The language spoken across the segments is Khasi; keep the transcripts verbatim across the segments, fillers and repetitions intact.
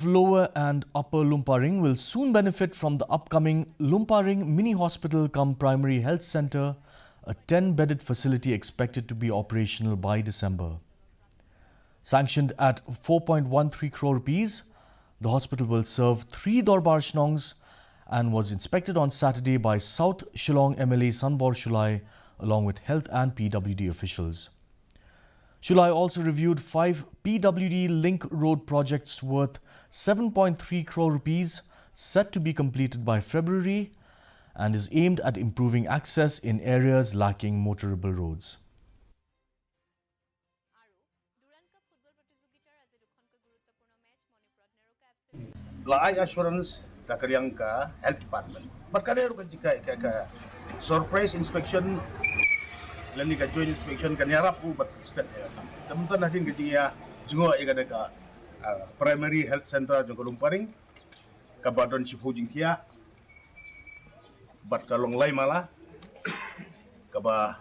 Lower and Upper Lumparing will soon benefit from the upcoming Lumparing Mini Hospital cum Primary Health Centre, a ten-bedded facility expected to be operational by December. Sanctioned at four point one three crore rupees, the hospital will serve three Dorbar Shnongs and was inspected on Saturday by South Shillong M L A Sanbor Shullai along with health and P W D officials. Shullai also reviewed five P W D link road projects worth seven point three crore rupees set to be completed by February and is aimed at improving access in areas lacking motorable roads. La ai assurance da ka liang ka health department. Bad ka dei ruh ka jingkha ka, ka surprise inspection lane ka joint inspection kan ïarap ruh bad state ïa ka. Te mynta hadien ka jingïa jngoh ïa ka da ka ah, primary health center jong ka Lumparing kaba don shiphew jingthiah bad ka long lai mala kaba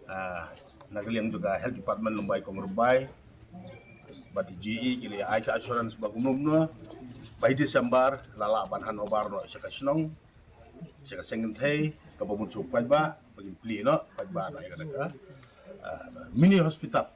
ah, na ka liang jong ka health department lymbai kong Rymbai bad i G E ki la ai ka assurance ba kumno kumno bai December la lah ban hand over noh sha ka shnong sha ka seng kynthei kaba bun suk paidbah ba kin plie noh paidbah noh ïa ka ah, mini hospital.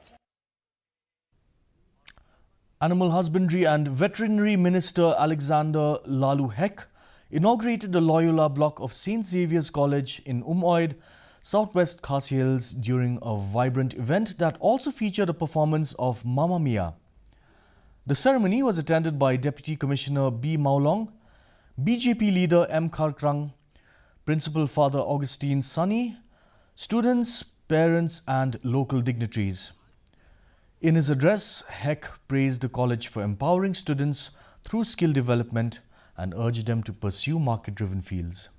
Animal Husbandry and Veterinary Minister Alexander Laloo Hek inaugurated the Loyola block of Saint Xavier's College in Umoid, Southwest Khasi Hills, during a vibrant event that also featured a performance of Mamma Mia. The ceremony was attended by Deputy Commissioner B Mawlong, B J P leader M Kharkrang, Principal Father Augustine Sunny, students, parents, and local dignitaries. In his address, Hek praised the college for empowering students through skill development and urged them to pursue market-driven fields.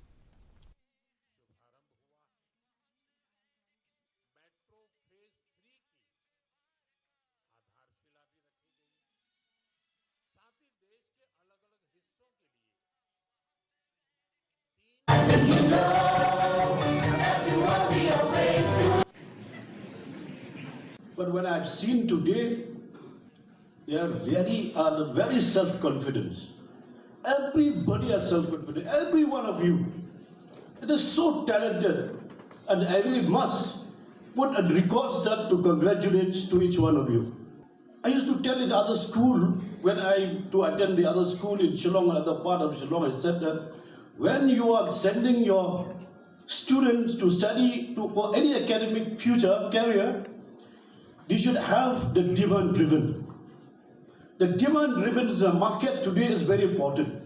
But when I've seen today, they are really are very self-confident. Everybody has self-confidence. Every one of you. It is so talented. And I really must put a record step to congratulate to each one of you. I used to tell in other school, when I to attend the other school in Shillong, another part of Shillong, I said that when you are sending your students to study to, for any academic future career, they should have the demand driven. The demand driven in the market today is very important.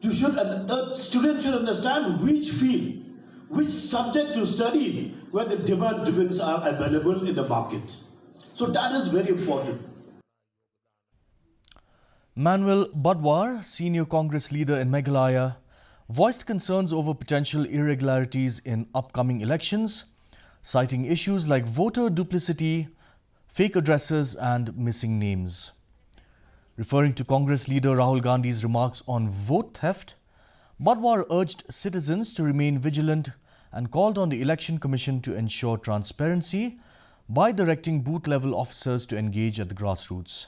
You should, the student should understand which field, which subject to study when the demand drivens are available in the market. So that is very important. Manuel Badwar, senior Congress leader in Meghalaya, voiced concerns over potential irregularities in upcoming elections, citing issues like voter duplicity, fake addresses, and missing names. Referring to Congress leader Rahul Gandhi's remarks on vote theft, Badwar urged citizens to remain vigilant and called on the Election Commission to ensure transparency by directing booth level officers to engage at the grassroots.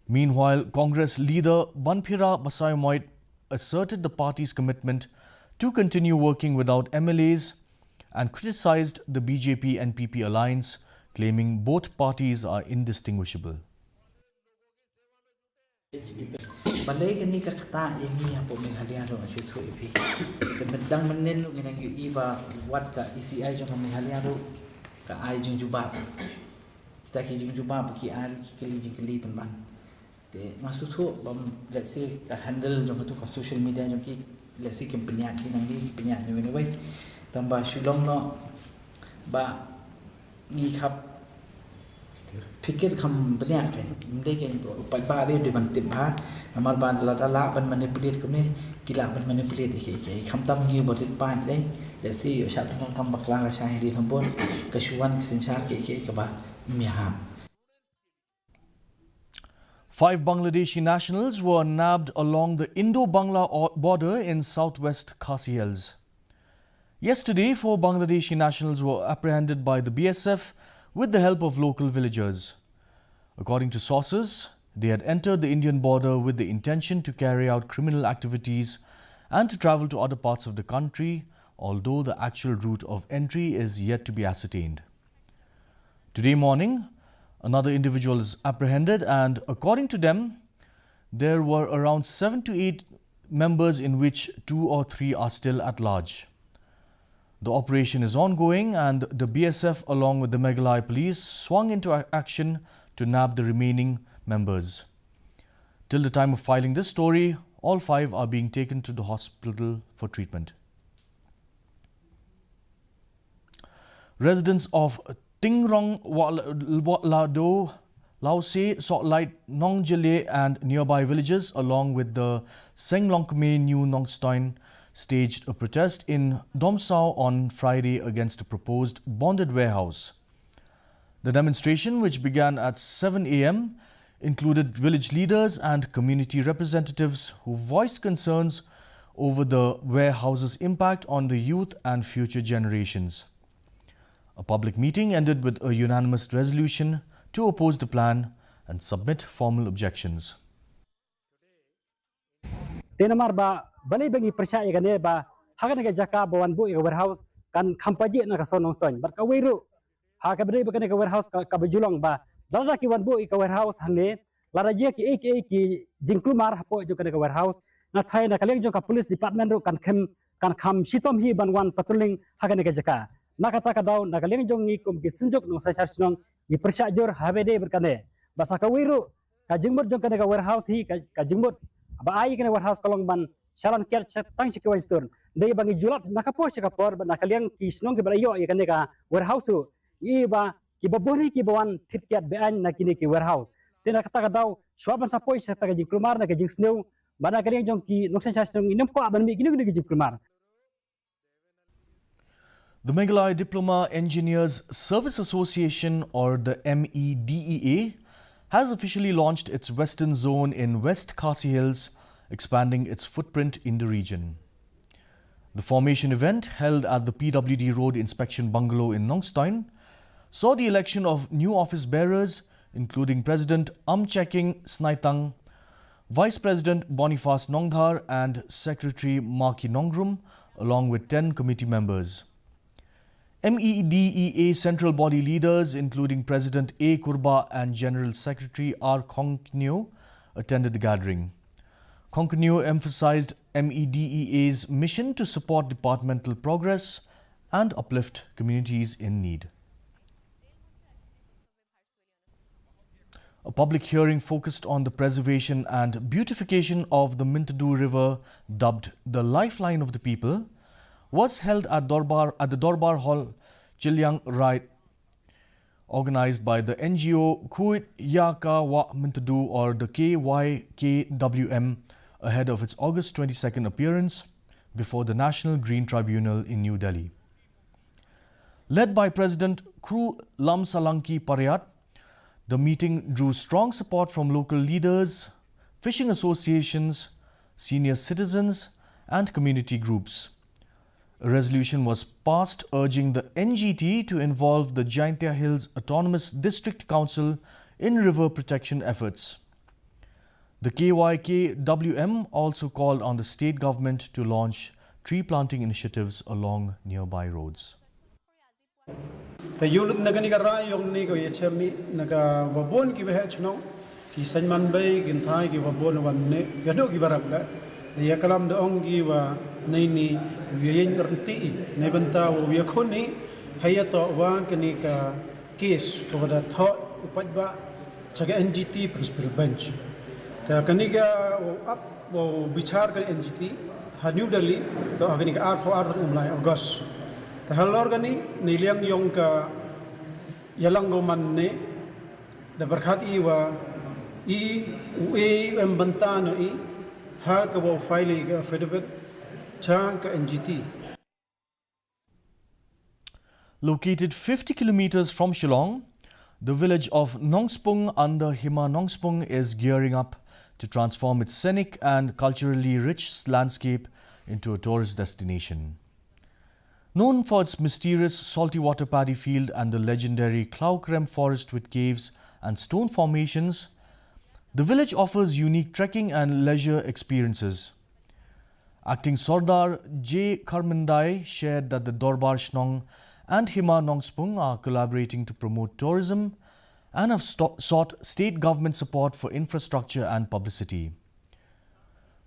Meanwhile, Congress leader Banphira Basaiawmoit asserted the party's commitment to continue working without M L As and criticized the B J P N P P alliance, claiming both parties are indistinguishable. Balei kane ka ktah ïa ngi hapoh Meghalaya ruh, nga shu ïathuh ïa phi. Te mynta mynnin ruh ngi nang ïohi ba wat ka E C I jong ka Meghalaya ruh ka ai jingjubab. Kita ki jingjubab ki ai ruh ki kylli jingkylli pynban. Te nga sngewthuh ba, let's say, ka handle jong katu ka social media jong ki, let's say, kim pynïaid ki nangne, ki pynïaid newei newei. Tang ba shu long noh ba ngi khap phikir kham bniah kein. Ym dei kein, u paidbah dei u dei ban tip bha. Namar ba lada lah ban manipulate kumne, ki lah ban manipulate ïa kiei kiei. Khamtam ngi uba rit paid dei, let's say, ïoh shah pyndonkam bakla lashai hadien habud, ka shu wan ka synshar kiei kiei kaba ym ïahap. Five Bangladeshi nationals were nabbed along the Indo-Bangla o-, border in southwest Khasi Hills. Yesterday, four Bangladeshi nationals were apprehended by the B S F with the help of local villagers. According to sources, They had entered the Indian border with the intention to carry out criminal activities and to travel to other parts of the country, although the actual route of entry is yet to be ascertained. Today morning, another individual is apprehended, and according to them, there were around seven to eight members, in which two or three are still at large. The operation is ongoing, and the B S F, along with the Meghalaya police, swung into a- action to nab the remaining members. Till the time of filing this story, all five are being taken to the hospital for treatment. Residents of Tingrong, Wa- Wa- Lado, Lause, Sohlait, Nongjele, and nearby villages, along with the Senglongkme New Nongstoin, staged a protest in Domsao on Friday against a proposed bonded warehouse. The demonstration, which began at seven a m, included village leaders and community representatives who voiced concerns over the warehouse's impact on the youth and future generations. A public meeting ended with a unanimous resolution to oppose the plan and submit formal objections. Te namar ba balei ba ngi pyrshah ïa kane ba ha kane ka jaka ba wan buh ïa ka warehouse kan kham pajih na ka shnong Nongstoin bad kawei ruh ha kaba dei ba kane ka warehouse ka, kaba ju long ba lada ki wan buh ïa ka warehouse hangne lada jia kiei kiei ki jingkulmar hapoh jong kane ka warehouse, nga tharai na ka liang jong ka police department ruh kan kham kan kham shitom hi ban wan patrolling ha kane ka jaka. Na kata ka daw na ka liang jong ngi kum ki synjuk nongsynshar shnong ngi pyrshah jur ha ba dei bad kane ba sa kawei ruh ka jingmut jong kane ka warehouse hi ka, ka jingmut ba ai kane warehouse ka long ban shalan kiad sha tang sha ki wine store. Dei ba ngi ju lap na ka por sha ka por bad na ka liang ki shnong kiba la ïoh ïa kane ka warehouse ruh ngi ba kiba bun hi kiba wan thied kiad beaiñ na kine ki warehouse. Te na kata ka daw shuwa ban sa poi sha kata ka jingkulmar na ka jingsniew ba na ka liang jong ki nongsynshar shnong ngim kwah ban mih kine kine ki jingkulmar. The Meghalaya Diploma Engineers Service Association, or the M E D E A, has officially launched its Western Zone in West Khasi Hills, expanding its footprint in the region. The formation event, held at the P W D Road Inspection Bungalow in Nongstoin, saw the election of new office bearers, including President Amchekeng Snaitang, Vice President Boniface Nongdhar, and Secretary Maki Nongrum, along with ten committee members. M E D E A central body leaders, including President A Kurbah and General Secretary R Khongknyo, attended the gathering. Khongknyo emphasized M E D E A's mission to support departmental progress and uplift communities in need. A public hearing focused on the preservation and beautification of the Myntdu River, dubbed the Lifeline of the People, was held at Dorbar, at the Dorbar Hall, Chilliang Rai, organized by the N G O Khuid Yaka Wa Myntdu, or the K Y K W M, ahead of its August twenty-second appearance before the National Green Tribunal in New Delhi. Led by President Kru Lamsalangki Pariat, the meeting drew strong support from local leaders, fishing associations, senior citizens, and community groups. A resolution was passed urging the N G T to involve the Jaintia Hills Autonomous District Council in river protection efforts. The K Y K W M also called on the state government to launch tree planting initiatives along nearby roads. Te ïulut na kane ka rai ïong ne ka ïa chemi na ka wabon ki waheh chnong ki saiman bai ki nthai ki wabon wan ne ka duk ki barap le. Ne ïa kalam da ong ki wa nei ni ïa yin renti ne benta wa ïa khuni haya to wa kane ka case ka wada tho upat ba cha ka N G T Principal Bench. Te kane ka wa ap wa bichar ka N G T ha New Delhi to ha kane ka ar pho ar um lai August. Te halor kane ne liang ïong ka ïalang go man ne da barkhat i wa i u e em banta no i ha ka wa file ka affidavit cha ka N G T. Located fifty kilometers from Shillong, the village of Nongspung under Hima Nongspung is gearing up to transform its scenic and culturally rich landscape into a tourist destination. Known for its mysterious salty water paddy field and the legendary Klaukrem forest with caves and stone formations, The village offers unique trekking and leisure experiences. Acting Sordar J Kharmandai shared that the Dorbar Shnong and Hima Nongspung are collaborating to promote tourism and have sto- sought state government support for infrastructure and publicity.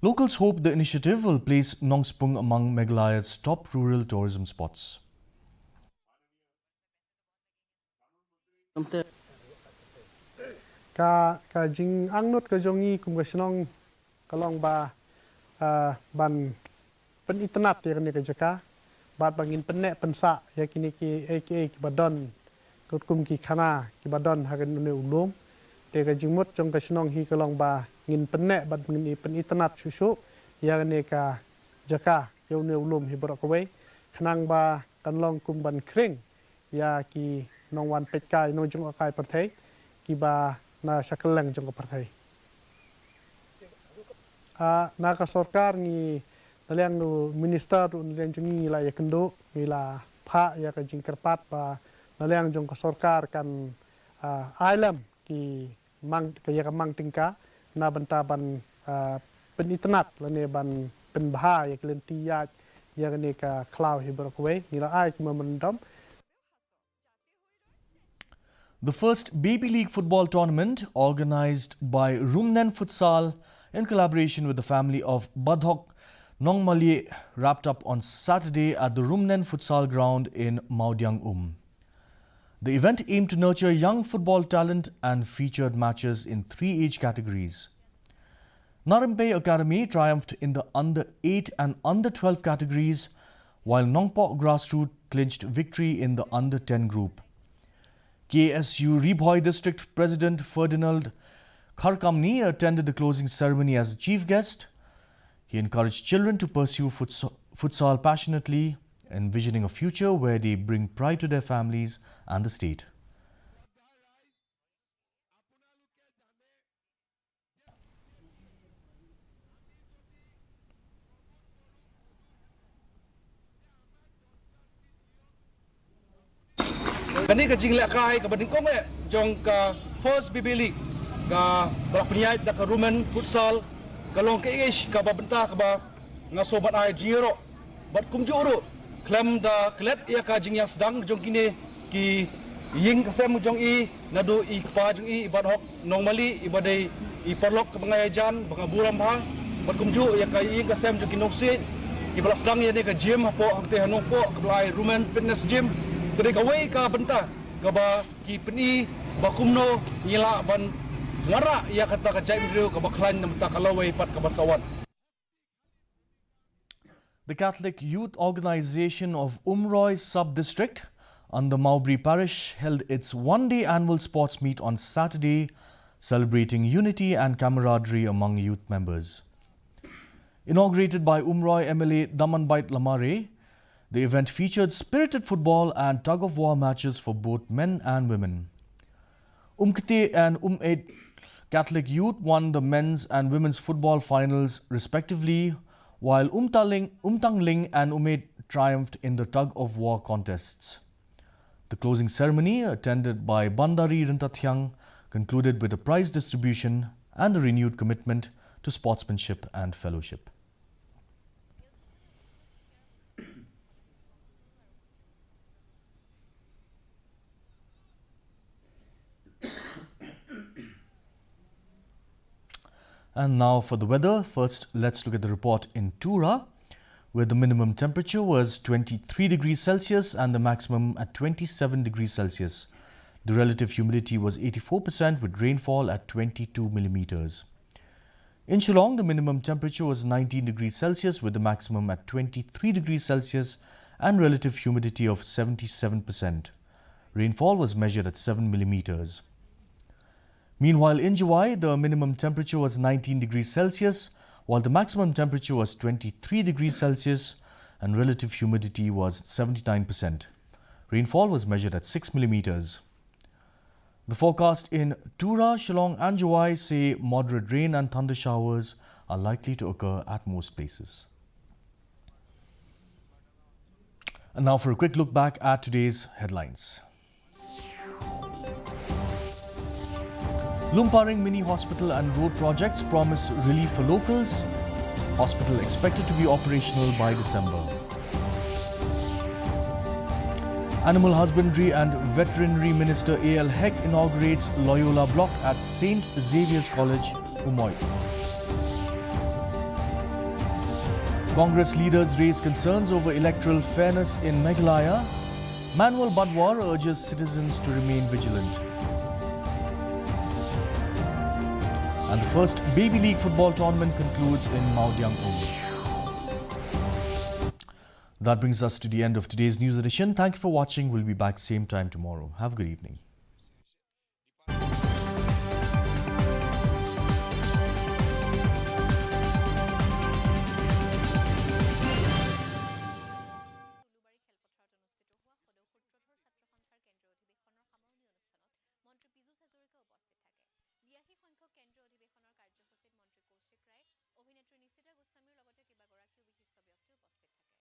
Locals hope the initiative will place Nongspung among Meghalaya's top rural tourism spots. Ka, ka jingangnud ka jong ngi kum ka shnong ka long ba, ah, ban pynitynnad ïa kane ka jaka, bad ba ngin pynneh pynsah ïa kine ki, eh, ki, eh, kiba don, kum ki khana kiba don ha kane u lum. Te ka jingmut jong ka shnong hi ka long ba ngin pynneh bad ngin pynitynnad shuh shuh ïa kane ka jaka, ïa une u lum hi baroh kawei, khnang ba kan long kum ban khring ïa ki nongwan peit kai, nongjngohkai pyrthei kiba na sha kylleng jong ka pyrthei. Ah, na ka sorkar ngi, na liang u minister ruh na liang jong ngi, ngi la ïakynduh, ngi la phah ïa ka jingkyrpad ba na liang jong ka sorkar kan, ah, ai lem ki mang, ka ïa ka mang tyngka na bynta ban, ah, pynitynnad lane ban pynbha ïa ka lynti ïaid ïa kane ka khlaw hi baroh kawei. Ngi la ai ki memorandum. The first Baby League football tournament, organized by Rumnen Futsal in collaboration with the family of Badhok Nongmali, wrapped up on Saturday at the Rumnen Futsal ground in Mawdiangum. The event aimed to nurture young football talent and featured matches in three age categories. Narimpei Academy triumphed in the under eight and under twelve categories, while Nongpoh Grassroots clinched victory in the under ten group. K S U Ri Bhoi District President Ferdinand Kharkamni attended the closing ceremony as chief guest. He encouraged children to pursue futs-, futsal passionately, envisioning a future where they bring pride to their families and the state. Kane ka jinglehkai kaba nyngkong eh jong ka First B B League kaba la pynïaid da ka Rumnen Futsal ka long ka ish kaba bynta kaba nga sngewbha ai jingïaroh bad kumjuh ruh khlem da klet ïa ka jingïasdang jong kine ki ïing ka sem jong i, naduh i kpa jong i, i Badhok Nongmali, i ba dei i paralok kaba nga ïajan, ba nga burom bha, bad kumjuh ïa ka ïing ka sem jong ki nongsiej kiba la sdang ïa kane ka gym hapoh hangtei ha Nongpoh kaba la ai Rumnen Fitness Gym. Ka dei kawei ka bynta kaba ki pyni ba kumno ngi lah ban wanrah ïa kata ka jaitbynriew kaba khlaiñ na bynta ka lawei pat ka ban sa wan. The Catholic Youth Organization of Umroi Sub-District under Mawbri Parish held its one-day annual sports meet on Saturday, celebrating unity and camaraderie among youth members. Inaugurated by Umroi M L A Damanbait Lamare, the event featured spirited football and tug-of-war matches for both men and women. Umkti and Umeid Catholic Youth won the men's and women's football finals respectively, while Umtaling, Umtangling and Umeid triumphed in the tug-of-war contests. The closing ceremony, attended by Bandari Ryntathiang, concluded with a prize distribution and a renewed commitment to sportsmanship and fellowship. And now for the weather. First, let's look at the report in Tura, where the minimum temperature was twenty-three degrees Celsius and the maximum at twenty-seven degrees Celsius. The relative humidity was eighty-four percent, with rainfall at twenty-two millimeters. In Shillong, the minimum temperature was nineteen degrees Celsius, with the maximum at twenty-three degrees Celsius and relative humidity of seventy-seven percent. Rainfall was measured at seven millimeters. Meanwhile, in Jowai, the minimum temperature was nineteen degrees Celsius, while the maximum temperature was twenty-three degrees Celsius, and relative humidity was seventy-nine percent. Rainfall was measured at six millimeters. The forecast in Tura, Shillong, and Jowai say moderate rain and thunder showers are likely to occur at most places. And now for a quick look back at today's headlines. Lumparing Mini Hospital and road projects promise relief for locals. Hospital expected to be operational by December. Animal Husbandry and Veterinary Minister A L Hek inaugurates Loyola Block at Saint Xavier's College, Umoy. Congress leaders raise concerns over electoral fairness in Meghalaya. Manuel Badwar urges citizens to remain vigilant. And the first Baby League football tournament concludes in Mawdiangum. That brings us to the end of today's news edition. Thank you for watching. We'll be back same time tomorrow. Have a good evening.